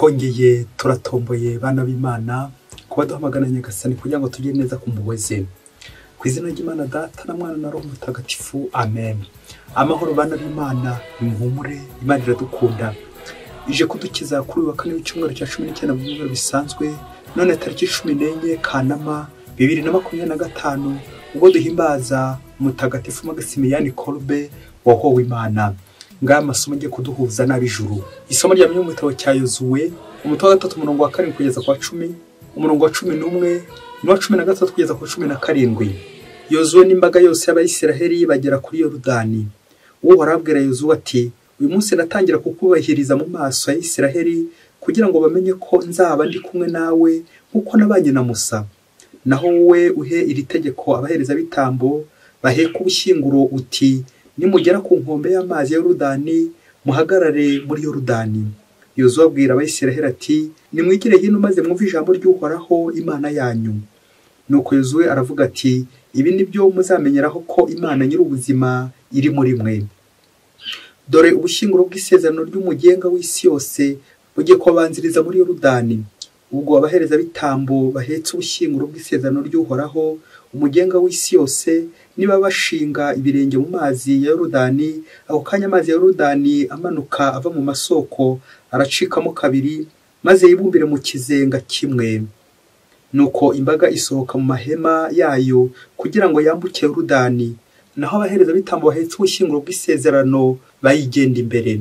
Twongeye turatomboye bana b'Imana kuba duhamagana Nyagasani kugira ngo tugire neza ku mpuhwe ze. Ku izina ry'Imana Data na Mwana na Roho Mutagatifu, amen. Amahoro bana b'Imana, nimuhumure, Imana iradukunda. Ije kudukiza kuri uyu wa kane w'icyumweru cya 19 mu byumweru bisanzwe, none tariki 14 Kanama 2025, ubwo duhimbaza Mutagatifu Maximilian Kolbe wahowe Imana. Ngaya amasomo agiye kuduhuza n'ab'ijuru. Isomo rya mu gitabo cya Yozuwe, umutwe wa 3 umurongo wa 7 kugeza kwa 10, umurongo wa 11 n'uwa 13 kugeza ku 17. Yozuwe n'imbaga yose y'Abayisiraheli bagera kuri Yorodani. Uhoraho abwira Yozuwe ati: uyu munsi natangira kukubahiriza mu maso ya Isiraheli kugira ngo bamenye ko nzaba ndi kumwe nawe nk'uko nabanye na Musa. Naho wowe uhe iri tegeko abaherezabitambo baheka ubushyinguro uti: nimugera ku nkombe y'amazi ya Yorodani muhagarare muri Yorodani. Yozuwe abwira Abayisiraheli ati: nimwigire hino maze mwumve ijambo ry'Uhoraho Imana yanyu. Nuko Yozuwe aravuga ati: ibi ni byo muzamenyeraho ko Imana nyir'ubuzima iri muri mwe. Dore ubushyinguro bw'isezerano ry'umugenga w'isi yose bugiye kubanziriza muri Yorodani. Ubwo abaherezabitambo bahetse ubushyinguro bw'isezerano ry'Uhoraho umugenga w'isi yose, niba bashinga ibirenge mu mazi ya Yorodani, ako kanya amazi ya Yorodani amanuka ava mu masoko aracikamo kabiri, maze yibumbire mu kizenga kimwe. Nuko imbaga isohoka mu mahema yayo kugira ngo yambuke Yorodani, naho abaherezabitambo bahetse ubushyinguro bw'isezerano bayigenda imbere.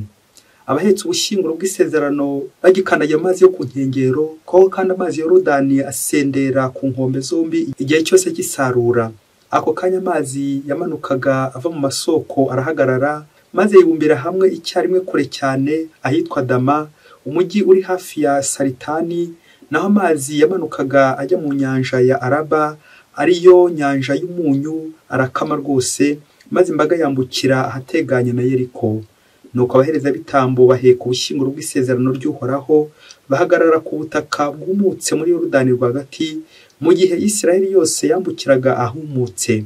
Abahetse ubushyinguro bw'isezerano bagikandagira amazi yo ku nkengero, koko kandi amazi ya Yorodani asendera ku nkombe zombi igihe cyose cy'isarura. Ako kanya amazi yamanukaga ava mu masoko arahagarara, maze yibumbira hamwe icyarimwe kure cyane ahitwa Dama, umujyi uri hafi ya Saritani. Naho amazi yamanukaga ajya mu nyanja ya Araba, ariyo nyanja y'umunyu, arakama rwose, maze imbaga yambukira ahateganye na Yeriko. Nuko abaherezabitambo baheka ubushyinguro bw'isezerano ry'Uhoraho bahagarara ku butaka bwumutse muri Yorodani rwagati, mu gihe Isiraheli yose yambukiraga ahumutse.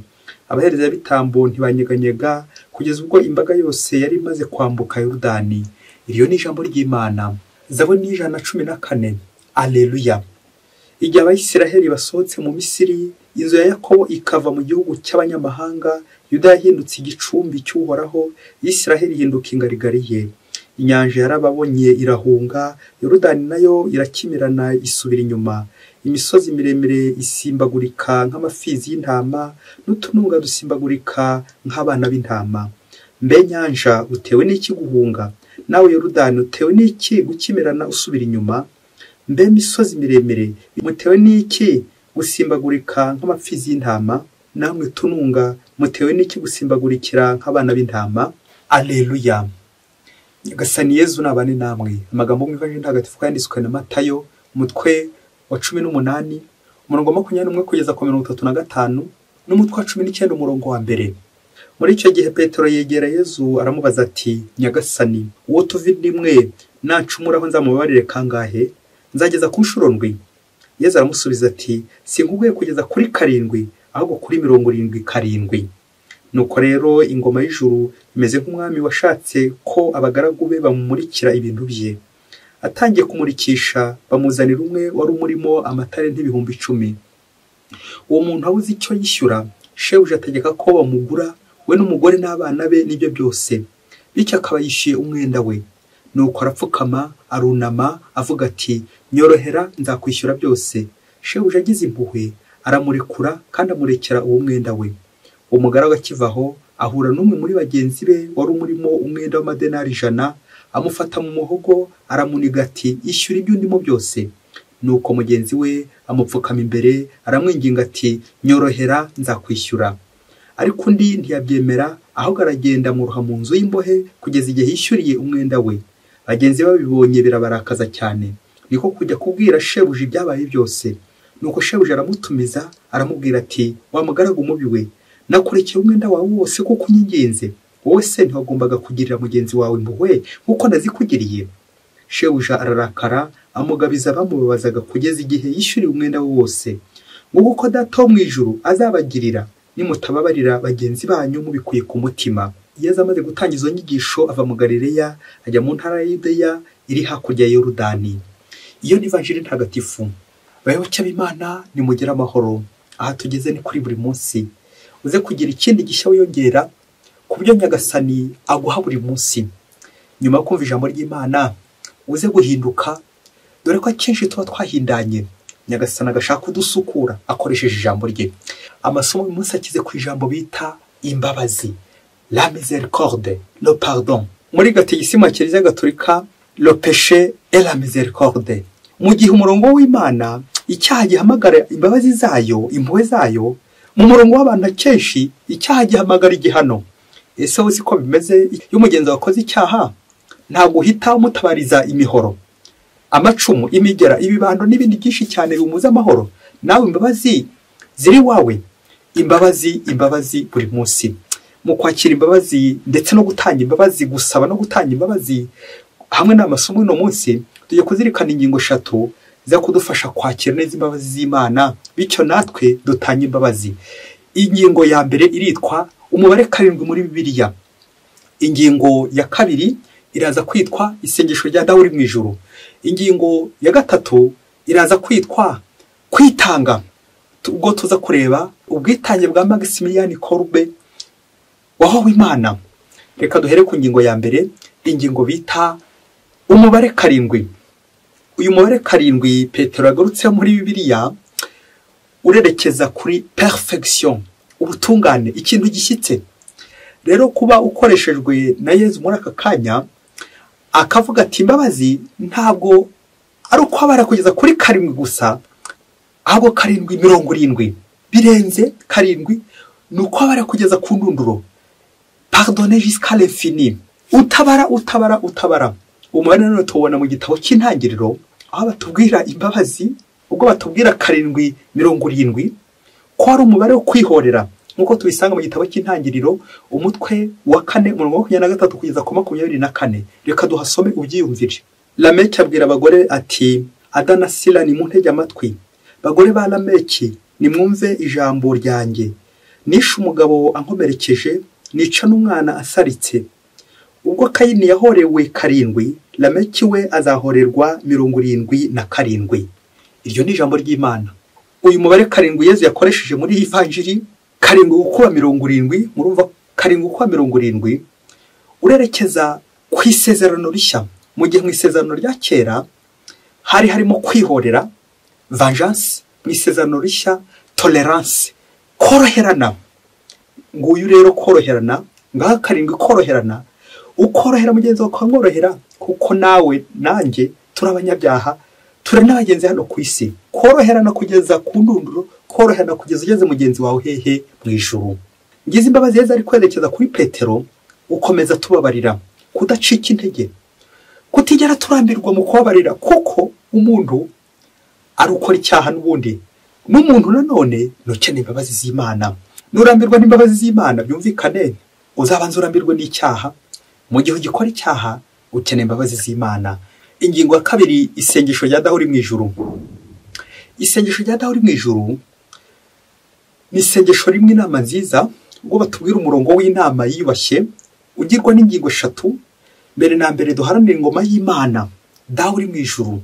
Abaherezabitambo ntibanyeganyega kugeza ubwo imbaga yose yari imaze kwambuka Yorodani. Iryo ni ijambo ry'Imana. Zaburi 114. Alleluya. Igihe Abayisiraheli basohotse mu Misiri, inzu ya Yakobo ikava mu gihugu cy'abanyamahanga, Yuda yahindutse igicumbi cy'Uhoraho, Isiraheli ihinduka ingarigari ye. Inyanja yarababonye irahunga, Yorodani nayo irakimirana isubira inyuma. Imisozi miremire isimbagurika nk'amafizi y'intama, n'utununga dusimbagurika nk'abana b'intama. Mbe nyanja, utewe n'iki guhunga? Nawe Yorodani, utewe n'iki gukimirana usubira inyuma? Mbe misozi miremire, mutewe n'iki gusimbagurika nk'amapfizi y'intama? Namwe tununga, mutewe n'iki gusimbagurikira nk'abana b'intama? Alleluya. Nyagasani Yezu nabane namwe. Amagambo mu Ivanjiri Ntagatifu yanditswe na Matayo, umutwe wa 18, umurongo wa 21 kugeza ku 35, n'umutwe wa 19 umurongo wa 1. Muri icyo gihe Petero yegera Yezu aramubaza ati: Nyagasani, uwo tuva indimwe nacumuraho nzamubabarire kangahe? Nzageza ku nshuro ndwi? Yezu aramusubiza ati: sinkubwiye kugeza kuri 7, ahubwo kuri 77. Nuko rero ingoma y'ijuru imeze nk'umwami washatse ko abagaragu be bamumurikira ibintu bye. Atangiye kumurikisha, bamuzanira umwe wari umurimo amatalenti 10,000. Uwo muntu abuze icyo yishyura, shebuja ategeka ko bamugura we n'umugore n'abana be n'ibyo byose, bityo akaba yishyuye umwenda we. Nuko arapfukama arunama avuga ati: nyorohera nzakwishyura byose. Shebuja agize impuhwe aramurekura kandi amurekera uwo mwenda we. Uwo mugaragu akivaho ahura n'umwe muri bagenzi be wari umurimo umwenda w'amadenari 100, amufata mu muhogo aramuniga ati: ishyura ibyo ndimo byose. Nuko mugenzi we amupfukama imbere aramwinginga ati: nyorohera nzakwishyura. Ariko undi ntiyabyemera, ahubwo aragenda amuroha mu nzu y'imbohe kugeza igihe yishyuriye umwenda we. Bagenzi be babibonye birabarakaza cyane, niko kujya kubwira shebuja ibyabaye byose. Nuko shebuja aramutumiza aramubwira ati: wa mugaragu mubi we, nakurekeye umwenda wawe wose kuko unyinginze. Wowe se ntiwagombaga kugirira mugenzi wawe impuhwe nkuko nazikugiriye? Shebuja ararakara amugabiza abamubabazaga kugeza igihe yishyuriye umwenda we wose. Nguko uko Data wo mu ijuru azabagirira nimutababarira bagenzi banyu mubikuye ku mutima. Yezu amaze gutanga izo nyigisho ava mu Galileya ajya mu ntara ya Yudeya iri hakurya ya Yorodani. Iyo ni Ivanjiri ntagatifu. Bayoboke b'Imana, nimugire amahoro. Aha tugeze ni kuri buri munsi. Uze kugira ikindi gishya wiyongera ku byo Nyagasani aguha buri munsi. Nyuma yo kumva ijambo ry'Imana, uze guhinduka, dore ko akenshi tuba twahindanye. Nyagasani agashaka kudusukura akoresheje ijambo rye. Amasomo uyu munsi akize ku ijambo bita imbabazi, la miséricorde, le pardon. Muri gatigisimu ya Kiliziya Gatolika, le péché et la miséricorde. Mu gihe umurongo w'Imana icyaha gihamagara imbabazi zayo, impuhwe zayo, mu murongo w'abantu akenshi icyaha gihamagara igihano. Ese uzi ko bimeze iyo umugenzi wakoze icyaha ntabwo uhita umutabariza imihoro, amacumu, imigera, ibibando n'ibindi byinshi cyane bimuza amahoro? Nawe imbabazi ziri wawe. Imbabazi, imbabazi buri munsi. Mu kwakira imbabazi ndetse no gutanga imbabazi, gusaba no gutanga imbabazi, hamwe n'amasomo y'uno munsi tujye kuzirikana ingingo eshatu za kudufasha kwakira neza imbabazi z'Imana, bityo natwe dutanga imbabazi. Ingingo ya mbere iritwa umubare 7 muri Bibiliya. Ingingo ya kabiri iraza kwitwa isengesho rya Dawe uri mu ijuru. Ingingo ya gatatu iraza kwitwa kwitanga. Ubwo tuza kureba ubwitange bwa Maximilian Kolbe wahowe Imana. Reka duhere ku ngingo ya mbere, ingingo bita umubare 7. Uyu mubare 7 Petero yagarutse muri Bibiliya urerekeza kuri perfection, ubutungane, ikintu gishyitse. Rero kuba ukoreshejwe na Yezu muri aka kanya akavuga ati imbabazi ntabwo ari uko abara kugeza kuri 7 gusa, ahubwo 7 70 birenze 7 ni uko abara kugeza ku ndunduro. Pardonner jusqu'à l'infini. Utabara, utabara, utabara. Umubare none tubona mu gitabo cy'intangiriro aho batubwira imbabazi, ubwo batubwira 7 70 ko ari umubare wo kwihorera, nkuko tubisanga mu gitabo cy'intangiriro umutwe wa 4 umurongo wa 23 kugeza ku 24. Reka duhasome ubyiyumvire. Lameki abwira abagore ati Ada na Sila nimuntege amatwi, bagore ba Lameki nimwumve ijambo ryanjye. Nishe umugabo ankomerekeje, nica n'umwana asaritse. Ubwo Kayini yahorewe 7, Lameki we azahorerwa 77. Iryo ni ijambo ry'Imana. Uyu mubare 7 Yezu yakoresheje muri Ivanjiri, 7 gukuba 70, murumva 7 gukuba 70 urerekeza ku isezerano rishya. Mu gihe mu isezerano rya kera hari harimo kwihorera, vengeance, mu isezerano rishya tolerance, koroherana. Nguyu rero koroherana, ngaha 7 koroherana, ukorohera mugenzi wawe akamworohera, kuko nawe nanjye turi abanyabyaha, turi n'abagenzi hano ku isi. Koroherana kugeza ku ndunduro, koroherana kugeza ugeze mugenzi wawe hehe? Mu ijuru. Ngize imbabazi Yezu ari kwerekeza kuri Petero, ukomeza tubabarira, kudacika intege, kutigera turambirwa mu kubabarira, kuko umuntu ari ukora icyaha n'ubundi n'umuntu nanone nukeneye imbabazi z'Imana. Nurambirwa n'imbabazi z'Imana byumvikane uzabanza urambirwe n'icyaha. Mu gihe ugikora icyaha ukeneye imbabazi z'Imana. Ingingo ya kabiri, isengesho rya Dawe uri mu ijuru. Isengesho rya Dawe uri mu ijuru ni isengesho rimwe inama nziza, ubwo batubwira umurongo w'inama yiyubashye ugirwa n'ingingo 3. Mbere na mbere duharanire ingoma y'Imana. Dawe uri mu ijuru,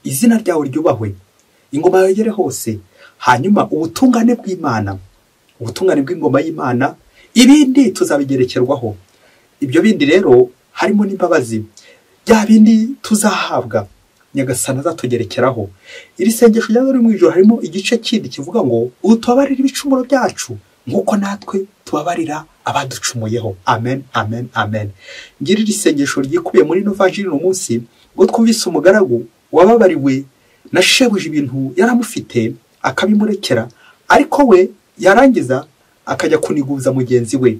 izina ryawe ryubahwe, ingoma yawe igere hose. Hanyuma ubutungane bw'Imana, ubutungane bw'ingoma y'Imana, ibindi tuzabigerekerwaho. Ibyo bindi rero harimo n'imbabazi, bya bindi tuzahabwa Nyagasani azatugerekeraho. Iri sengesho rya Dawe mu ijuru harimo igice kindi kivuga ngo utubabarire ibicumuro byacu nkuko natwe tubabarira abaducumuyeho. Amen, amen, amen. Ngira iri sengesho ryikubiye muri ino vanjiri uno munsi, ngo twumvise umugaragu wababariwe na shebuja ibintu yaramufite akabimurekera, ariko we yarangiza akajya kuniguza mugenzi we.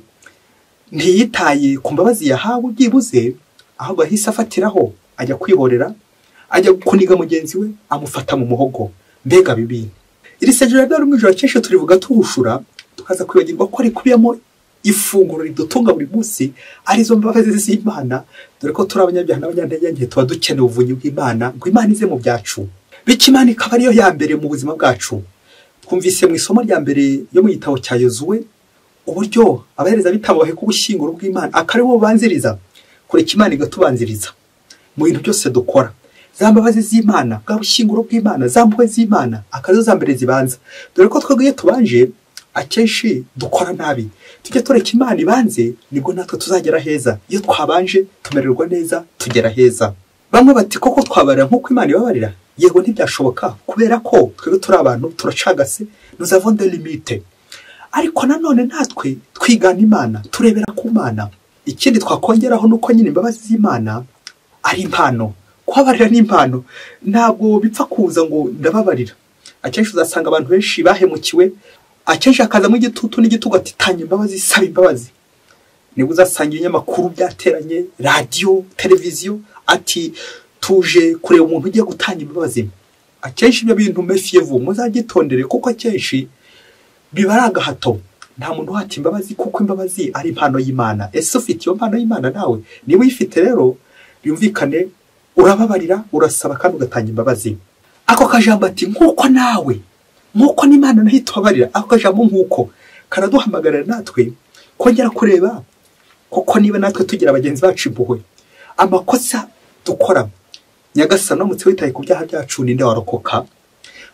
Ntiyitaye ku mbabazi yahawe byibuze, ahubwo ahise afatiraho ajya kwihorera, ajya kuniga mugenzi we amufata mu muhogo. Mbega bibi! Iri sengesho rya mu ijuru akenshi turivuga tuhushura, tukaza kwibagirwa ko rikubiyemo ifunguro ridutunga buri munsi, arizo mbabazi z'Imana. Dore ko turi abanyabyaha n'abanyantege nke, tuba dukeneye ubuvunyi bw'Imana ngo Imana ize mu byacu, bityo Imana ikaba ariyo ya mbere mu buzima bwacu. Twumvise mu isomo rya mbere yo mu gitabo cya Yozuwe uburyo abaherezabitambo baheka ubushyinguro bw'Imana akari bo banziriza, kureka Imana igatubanziriza mu bintu byose dukora. Za mbabazi z'Imana, bwa bushyinguro bw'Imana, za mpuhwe z'Imana akazo za mbere zibanza. Dore ko twebwe iyo tubanje akenshi dukora nabi. Tujye tureka Imana ibanze, nibwo natwe tuzagera heza. Iyo twabanje tumererwa neza, tugera heza. Bamwe bati koko twabarira nk'uko Imana ibabarira? Yego, ntibyashoboka kubera ko twebwe turi abantu, turacagase, nous avons des limites. Ariko nanone natwe twigana Imana, turebera ku Mana. Ikindi twakongeraho nuko nyine imbabazi z'Imana ari impano. Kubabarira ni impano, ntabwo bipfa kuza ngo ndababarira. Akenshi uzasanga abantu benshi bahemukiwe, akenshi hakazamo igitutu n'igitugu ati tanga imbabazi, saba imbabazi. Nibwo uzasanga ibinyamakuru byateranye, radiyo, televiziyo, ati tuje kureba umuntu ugiye gutanga imbabazi. Akenshi ibyo bintu méfiez-vous, muzagitondere, kuko akenshi biba ari agahato. Nta muntu uhata imbabazi, kuko imbabazi ari impano y'Imana. Ese ufite iyo mpano y'Imana nawe? Niba uyifite rero byumvikane, urababarira, urasaba kandi ugatanga imbabazi. Ako kajambo ati nk'uko nawe, nk'uko n'Imana nayo itubabarira, ako kajambo nk'uko karaduhamagarira natwe kongera kureba koko niba natwe tugira bagenzi bacu impuhwe. Amakosa dukora, Nyagasani uramutse witaye ku byaha byacu ninde warokoka?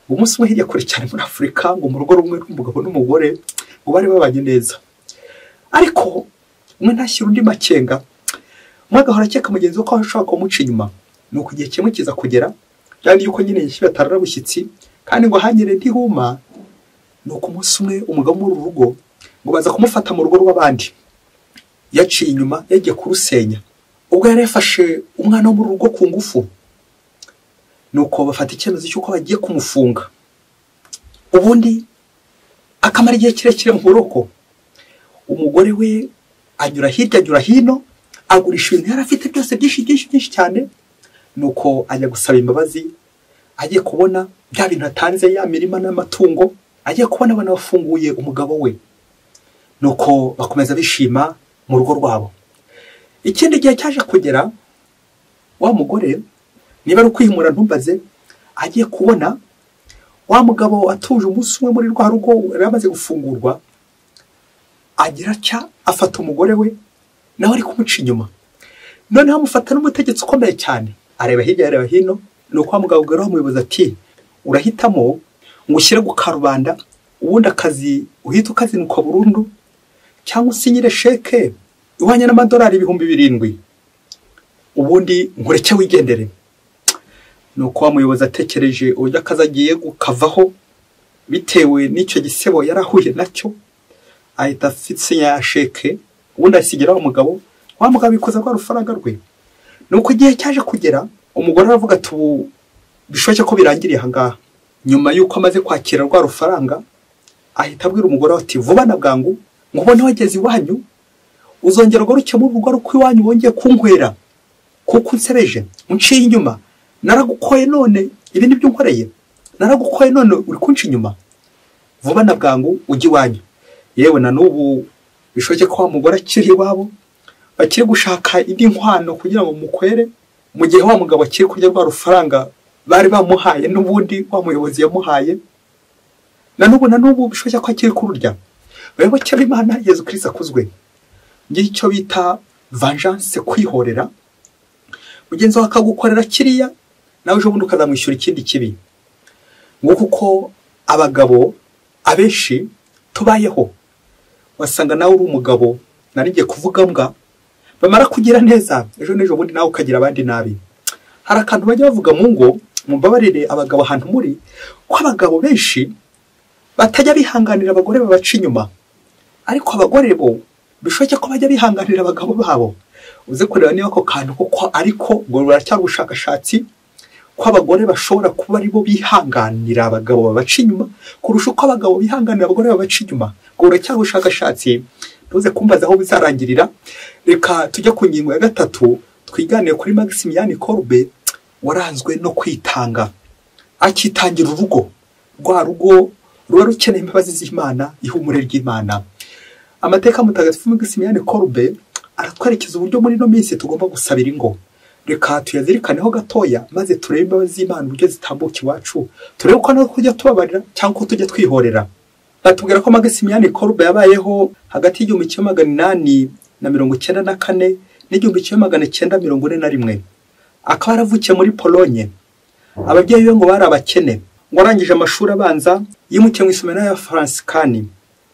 Umunsi umwe hirya kure cyane muri Afurika, ngo mu rugo rumwe rw'umugabo n'umugore ngo bari babanye neza, ariko umwe ntashyira undi makenga, umwe agahora akeka mugenzi we ko ashobora kumuca inyuma. Nuko igihe kimwe kiza kugera, byari yuko nyine yishyuye atararabushyitsi kandi ngo ahanyere ntihuma. Nuko umunsi umwe umugabo muri uru rugo ngo baza kumufata mu rugo rw'abandi, yaciye inyuma yagiye kurusenya. Ubwo yari yafashe umwana wo muri rugo ku ngufu, nuko bafata icyemezo cy'uko bagiye kumufunga, ubundi akamara igihe kirekire mu buroko. Umugore we anyura hirya anyura hino, agurisha ibintu yari afite byose byinshi byinshi byinshi cyane. Nuko ajya gusaba imbabazi, agiye kubona bya bintu atanze, ya mirima n'amatungo, agiye kubona abana bafunguye umugabo we. Nuko bakomeza bishima mu rugo rwabo. Ikindi gihe cyaje kugera, wa mugore niba ari ukwihimura ntumbaze, agiye kubona wa mugabo atuje umunsi umwe muri rwa rugo yari amaze gufungurwa, agira atya afata umugore we nawe ari kumuca inyuma. Noneho amufata n'umutegetsi ukomeye cyane, areba hirya areba hino. Nuko wa mugabo ubwo umuyobozi ati urahitamo ngo ushyire ku karubanda, ubundi akazi uhita ukazinukwa burundu, cyangwa usinyire sheke ihwanye n'amadolari 7,000, ubundi nkureke wigendere. Nuko wa muyobozi atekereje uburyo akazi agiye gukavaho bitewe n'icyo gisebo yarahuye nacyo, ahita asinya ya sheke, ubundi asigira wa mugabo. Wa mugabo abikuza rwa rufaranga rwe. Nuko igihe cyaje kugera, umugore aravuga ati ubu bishoboke ko birangiriye aha ngaha. Nyuma y'uko amaze kwakira rwa rufaranga, ahita abwira umugore ati vuba na bwangu ngubone wageze iwanyu, uzongera ugaruke mu rugo rw'iwanyu wongeye kunkwera, kuko unsebeje, unciye inyuma, naragukoye none ibi nibyo unkoreye, naragukoye none uri kunca inyuma, vuba na bwangu ujye iwanyu. Yewe na n'ubu bishoboke ko wa mugore akiri iwabo, bakiri gushaka indi nkwano kugira ngo mukwere, mu gihe wa mugabo akiri kurya rwa rufaranga bari bamuhaye n'ubundi wa muyobozi yamuhaye, na n'ubu bishoboke ko akiri kururya. Bayoboke b'Imana, Yezu Kristo akuzwe. Ngicyo bita vengeance, kwihorera. Mugenzi wawe akagukorera kiriya, nawe ejo bundi ukazamwishyura ikindi kibi. Nguko uko abagabo abenshi tubayeho. Wasanga nawe uri umugabo, nari ngiye kuvuga mbwa, bamara kugira neza ejo n'ejo bundi nawe ukagira abandi nabi. Hari akantu bajya bavuga mu ngo, mumbabarire abagabo ahantu muri, ko abagabo benshi batajya bihanganira abagore babaca inyuma, ariko abagore bo bishoboke ko bajya bihanganira abagabo babo. Uze kureba niba ako kantu koko, ariko ngo baracyari ubushakashatsi ko abagore bashobora kuba ari bo bihanganira abagabo babaca inyuma kurusha uko abagabo bihanganira abagore babaca inyuma. Ngo buracyari ubushakashatsi, ntuze kumbaza aho bizarangirira. Reka tujye ku ngingo ya gatatu, twiganire kuri Maximilian Kolbe waranzwe no kwitanga, akitangira urugo, rwa rugo ruba rukeneye imbabazi z'Imana, ihumure ry'Imana. Amateka mutagatifu Maximilian Kolbe aratwerekeza uburyo muri ino minsi tugomba gusabira ingo. Reka tuyazirikaneho gatoya, maze turebe imbabazi z'Imana uburyo zitambuka iwacu, turebe uko natwe tujya tubabarira cyangwa uko tujya twihorera. Batubwira ko Maximilian Kolbe yabayeho hagati y'1894 n'1941. Akaba yaravukiye muri Polonye. Ababyeyi be ngo bari abakene. Ngo arangije amashuri abanza yimukiye mu isomero y'Abafaransikani.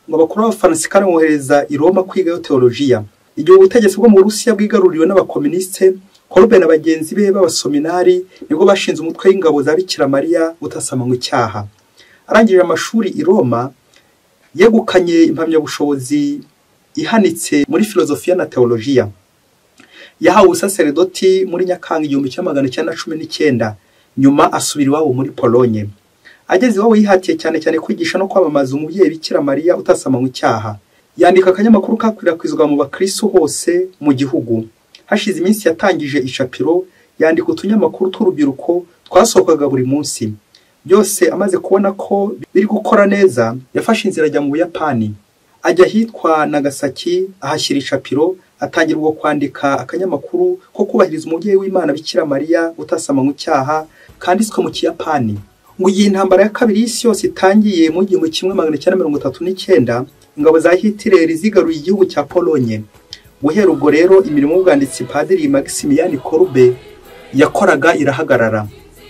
Ngo abakuru b'Abafaransikani bamwohereza i Roma kwigayo teolojiya. Igihe ubutegetsi bwo mu Burusiya bwigaruriwe n'abakomuniste, Kolbe na bagenzi be b'abasominari nibwo bashinze umutwe w'ingabo za Bikira Mariya utasamanywe icyaha. Arangije amashuri i Roma, yegukanye impamyabushobozi ihanitse muri filozofiya na teolojiya. Yahawe ubusaseredoti muri Nyakanga 1919, nyuma asubira iwabo muri Polonye. Ageze iwabo yihatiye cyane cyane kwigisha no kwamamaza umubyeyi Bikira Mariya utasamanywe icyaha. Yandika akanyamakuru kakwirakwizwa mu bakristo hose mu gihugu. Hashize iminsi yatangije icapiro, yandika utunyamakuru tw'urubyiruko twasohokaga buri munsi. Byose amaze kubona ko biri gukora neza, yafashe inzira ajya mu Buyapani. Ajya ahitwa Nagasaki, ahashyira icapiro, atangira ubwo kwandika akanyamakuru ko kubahiriza umubyeyi w'Imana Bikira Mariya utasamanywe icyaha, kanditswe mu Kiyapani. Ngo igihe intambara ya kabiri y'isi yose itangiye mu 1939, ingabo za Hitler zigaruye igihugu cya Polonye. Guhera ubwo rero imirimo y'ubwanditsi Padiri Maximilian Kolbe yakoraga irahagarara.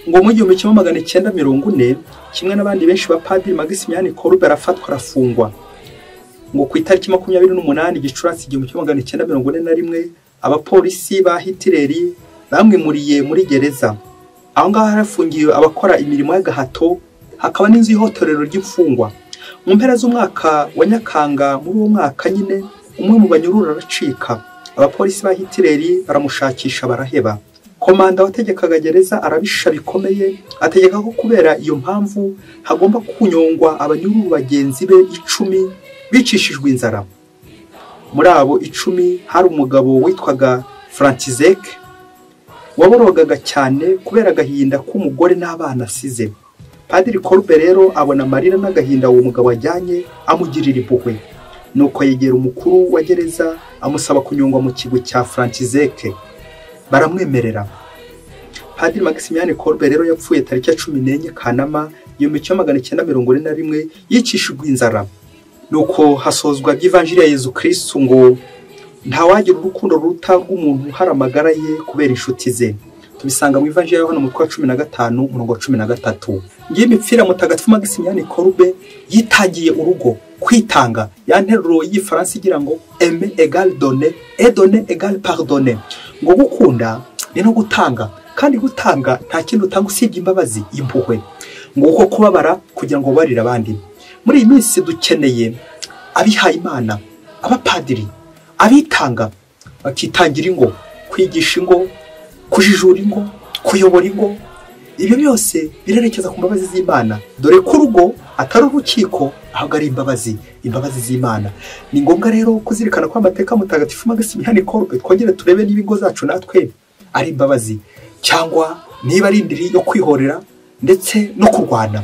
Ngo mu 1940, kimwe n'abandi benshi ba Padiri Maximilian Kolbe arafatwa arafungwa. Ngo ku itariki 28 Gicurasi 1941, abapolisi ba Hitler bamwimuriye muri gereza. Aho ngaho harafungiwe abakora imirimo y'agahato, hakaba n'inzu y'ihotorero ry'imfungwa. Mu mpera z'umwaka wa Nyakanga muri uwo mwaka nyine, umwe mu banyururu aracika. Abapolisi ba Hitler baramushakisha baraheba. Komanda wategekaga gereza arabisha bikomeye, ategeka ko kubera iyo mpamvu hagomba kunyongwa abanyururu bagenzi be 10 bicishijwe inzara. Muri abo 10 hari umugabo witwaga Franciszek waborogaga cyane kubera agahinda k'umugore n'abana asize. Padiri Kolbe rero abona amarira n'agahinda uwo mugabo ajyanye, amugirira impuhwe. Nuko yegera umukuru wa gereza amusaba kunyongwa mu kigo cya Franciszek, baramwemerera. Padiri Maximilian Kolbe rero yapfuye tariki ya 14 Kanama 1941 yicishijwe inzara. Nuko hasozwa by'ivanjiri ya Yezu Kristu ngo ntawagira urukundo ruruta rw'umuntu uhara amagara ye kubera inshuti ze. Tubisanga mu ivanjiri ya Yohana umutwe wa 15 umurongo wa 13. Ngiye imipfira Mutagatifu Maximilian Kolbe yitangiye urugo, kwitanga. Ya nteruro y'igifaransa igira ngo aimer égale donner et donner égale pardonner. Ngo gukunda ni no gutanga, kandi gutanga nta kindi utanga usibye imbabazi, impuhwe. Ngo uko kubabara kugira ngo ubabarire abandi. Muri iyi minsi dukeneye abihaye Imana, abapadiri, abitanga, bakitangira ingo, kwigisha ingo, kujijura ingo, kuyobora ingo. Ibyo byose birerekeza ku mbabazi z'Imana. Dore ko urugo atari urukiko, ahubwo ari imbabazi, imbabazi z'Imana. Ni ngombwa rero kuzirikana ko amateka Mutagatifu Maximilian Kolbe, twongere turebe niba ingo zacu natwe ari imbabazi cyangwa niba ari indiri yo kwihorera ndetse no kurwana.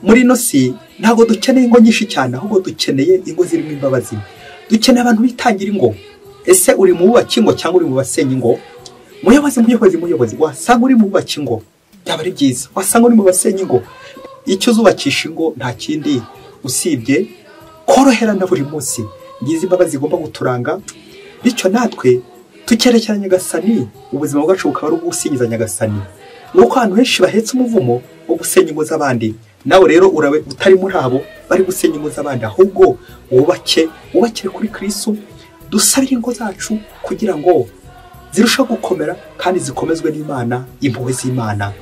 Muri ino si ntabwo dukeneye ingo nyinshi cyane, ahubwo dukeneye ingo zirimo imbabazi. Dukeneye abantu bitangira ingo. Ese uri mu bubaka ingo cyangwa uri mu basenya ingo? Muyobozi, muyobozi, muyobozi, wasanga uri mu bubaka ingo byaba ari byiza, wasanga uri mu basenya ingo. Icyo uzubakisha ingo nta kindi usibye koroherana buri munsi. Ngizi imbabazi zigomba guturanga, bityo natwe tukerekera Nyagasani, ubuzima bwacu bukaba ari ugusingiza Nyagasani. Nuko ahantu henshi bahetse umuvumo wo gusenya ingo z'abandi, nawe rero urabe utari muri abo bari gusenya ingo z'abandi, ahubwo wubake, wubakire kuri Kristo. Dusabire ingo zacu kugira ngo zirusheho gukomera kandi zikomezwe n'Imana, impuhwe z'Imana.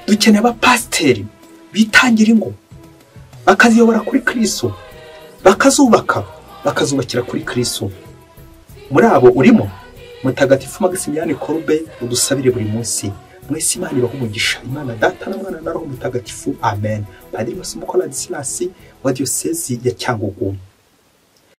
Dukeneye abapasiteri bitangira ingo, bakaziyobora kuri Kristo, bakazubaka, bakazubakira kuri Kristo. Muri abo urimo Mutagatifu Maximilian Kolbe, udusabire buri munsi. Mwese Imana ibahe umugisha. Imana Data na Mwana na Roho Mutagatifu. Amen. Padiri Masumbuko Ladislas wa Diyosezi ya Cyangugu.